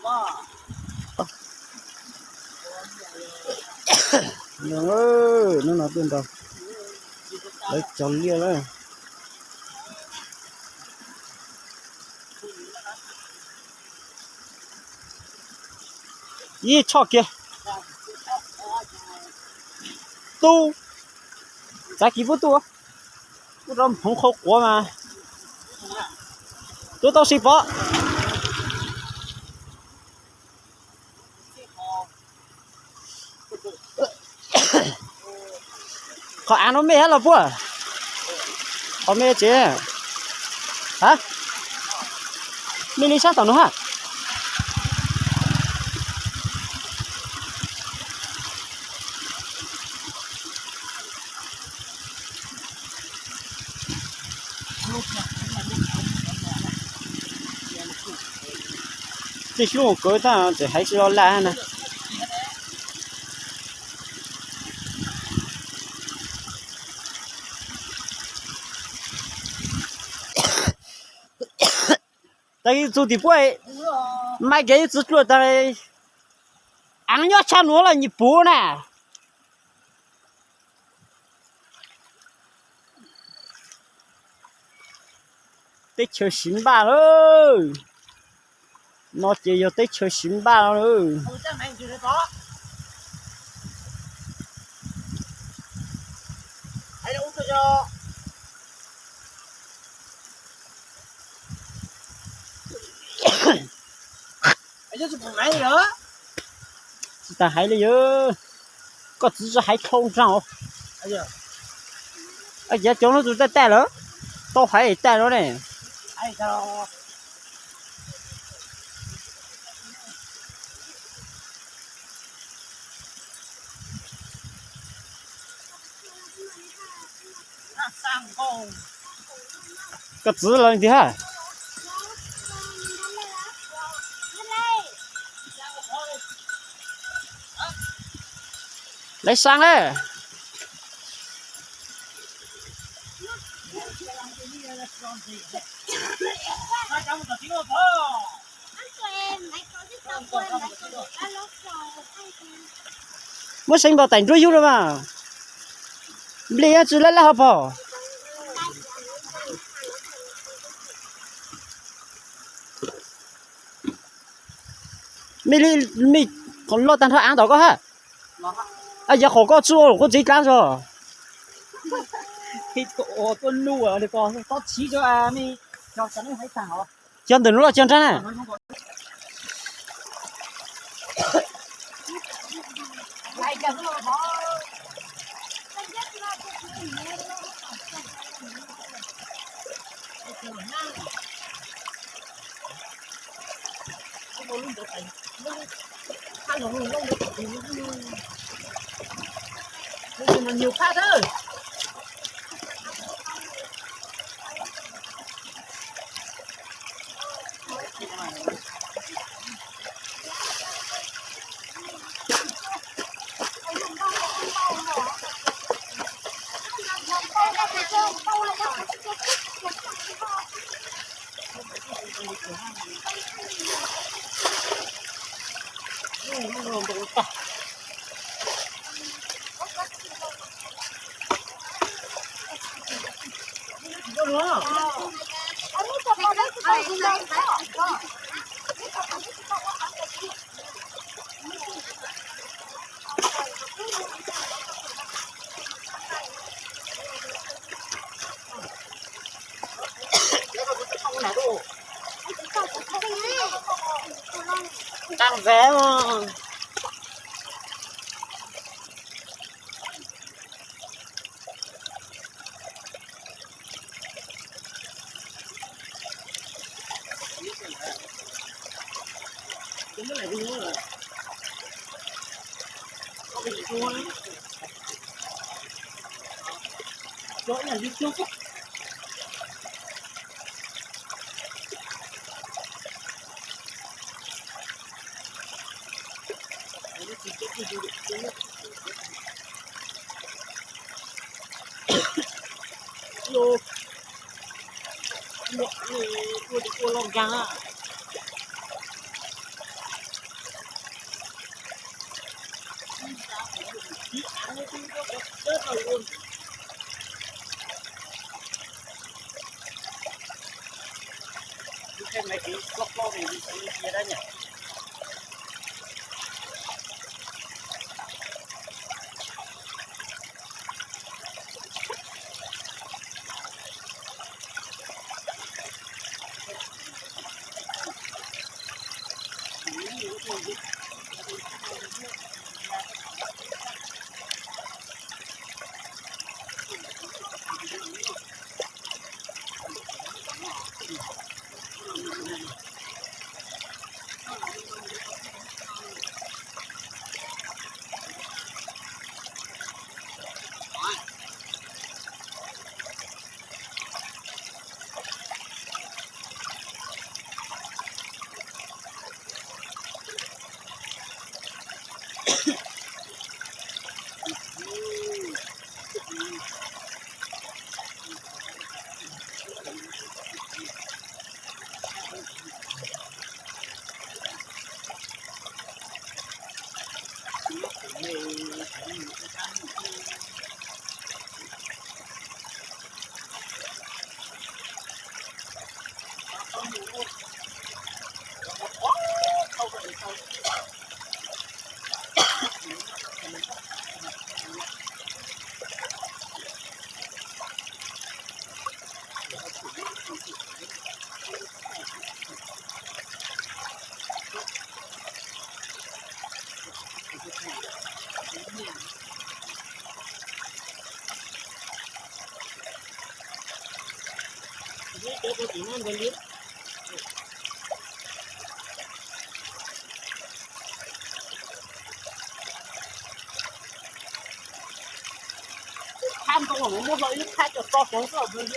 Hnub no tuaj nrog lawv cog liaj na. Ib tshoj kiag. Tub, txav kis puab tuaj, tuaj rau hmoov qhau quav mas tuaj tau si pov. Qhov av no mej hab los puab? Qhov mej tsev. Ha, mej li sab tom no ha. Tej xyoob kawv tag tseem haiv tsis lo laj na. Tag txug tim puab, Maiv Kev ib txwv dluaj tag, aav nyob tshaj nuav los nyuam puv na. Teb chaws Siv Npaj lawm. No ces yog teb chaws Siv Npaj no lawm. Tsis tas haiv li yog, koj txiv tsis haiv dhau nraug. Ces cov no tus taj taj lawm, tau haiv taj no ne. Koj txiv lawv tiag. Lawv sang lawm. Muab seev npaum tais nruab yug rau mas. Nplej yuav tsis laj laj hov pog. Mej li, mej loj tag nrho av tom koj hab. Yav qhov koj tsuj kuv txiv dlaab zog. Cov ntawm nuav los cog nrab na. Tăng vé mà. Ua, ua, ua loj nkaag. Thab ntoo muab hlo ib thab cov to xyov xwb.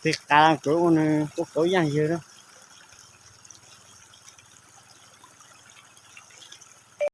Tej qav kawv ua nws kuj kawv yaj ywg na.